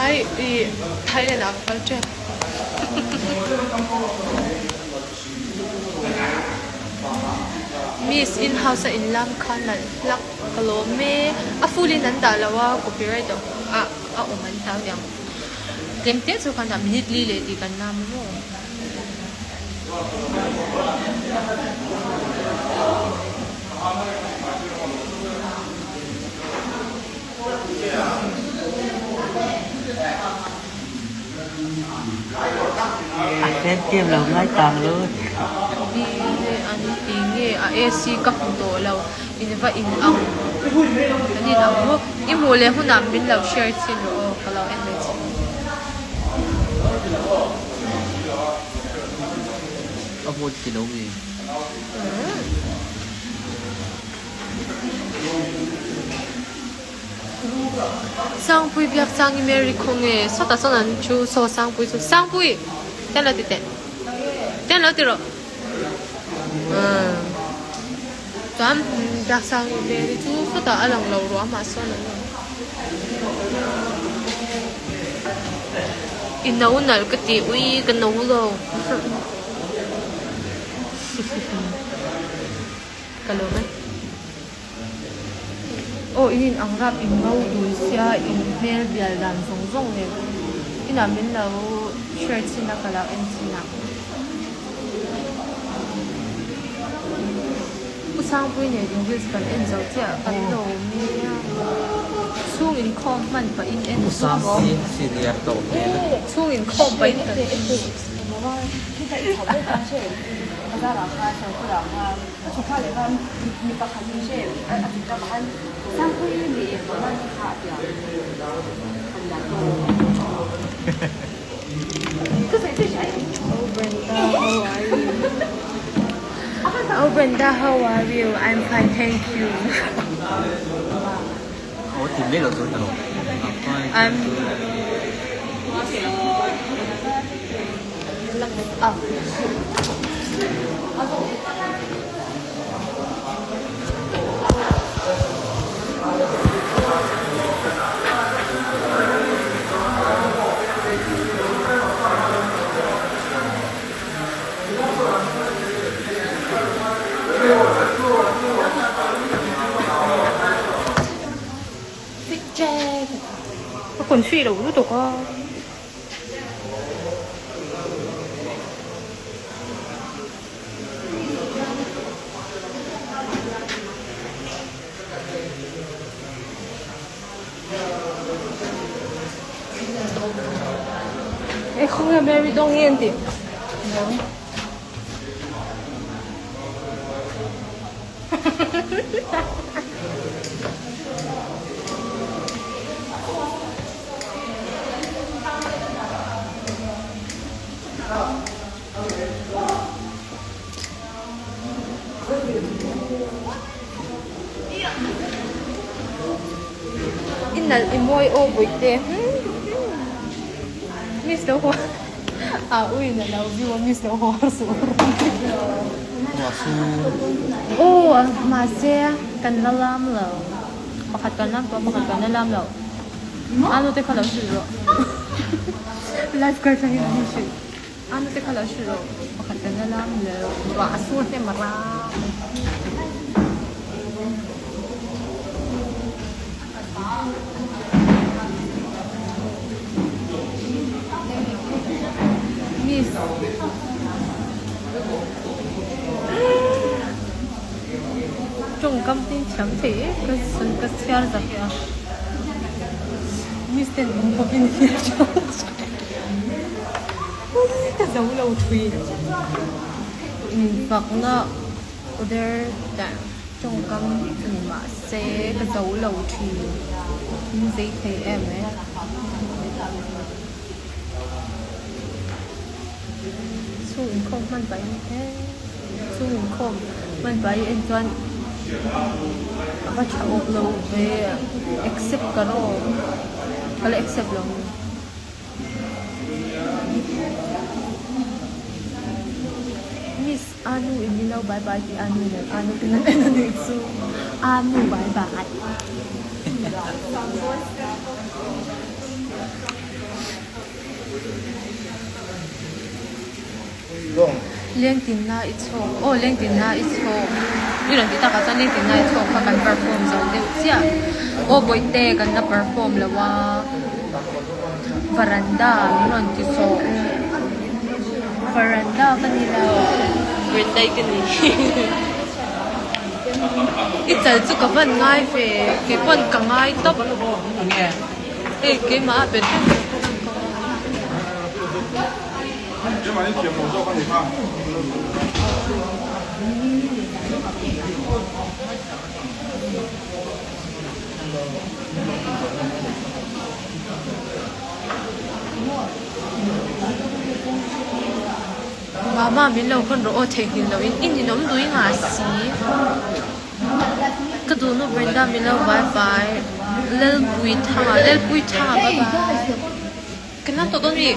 Thai i Thailand ah ka kal tep. Miss in house a in lam kha nalh hlak ka lawm e. A full in an dah lo a copyright a a awm an hlau niang. Tlem te chu khan dah minute li leh tih kan lam maw. A fel em lo ngai tang lo. Ni nge an ti nge a AC ka hmu tawh lo in va in ang kan in ang maw i hmuh leh hunah min lo share chin rawh aw ka lo en ve chin. A vawt ti lo nge. Sangpui biak chang i Mary khaw nge sawtah sawn an thu saw Sangpui chu Sangpui ten lo ti teh ten lo ti rawh umm chuan biak chang i Mary chu sawtah a lang lo ruah mah sawn an awm i no nalh ka ti ui ka no lo ka lawm e. Aw in in ang rap in ngo dun sia in hmel bial dan zawng zawng nen inah min lo share chhin a ka lo en chhin a. Pu Sangpui nen in reels kan en zo chiah kan lo nia chhung inkhawm hman pah in en zuk rawh. Chhung inkhawm pah in kan en zuk. Oh Brenda, how are you? Oh Brenda, how are you? I'm fine, thank you. I'm Fit check ka confi lo lutuk a. E khawnge Mary dawng hi an tih Dawng. I nalh i mawi aw bawihte miss lo haw a ui na lo view a miss lo haw suh aw mahse kan la lam lo pakhat kan lam tawh pakhat kan la lam lo anu te kha lo hrilh rawh life guard atangin an hrilh anu te kha lo hrilh rawh pakhat kan la lam lo ruah a sur hnem a rang. Miss tawngkam te thiam thei e ka sawi ka chhiar zak e a miss ten awm khawp in ka zo lo thui infakna order tawngkam chu ni mahse ka zo lo thin in zei thei em e. Chhung inkhawm hman pah in chhung inkhawm hman pah hi en chuan a va tha awk lo ve accept ka rawh ka la accept lo ang. Miss Anu in ni lo bye bye tih Anu nen Anu ten an en anih chu Anu bye bye. Lengtinna i chhawk aw lengtinna i chhawk i rawn ti takah chuan lengtinna i chhawk kha kan perform zo deuh chiah aw bawihte kan la perform lo a varanda min rawn ti sawh varanda ka ni lo Brenda-i ka ni i chal chu ka van ngai ve kei pawn ka ngai tawp hei keimah a bet vek ka ngai. Mama min lo hawn rawh aw theihnghilh loh in i ninawm dui ngah si. Ka duhnu Brenda min lo bye bye Lalpuithanga Lalpuithanga bye bye. Kan lam tawh dawn mi?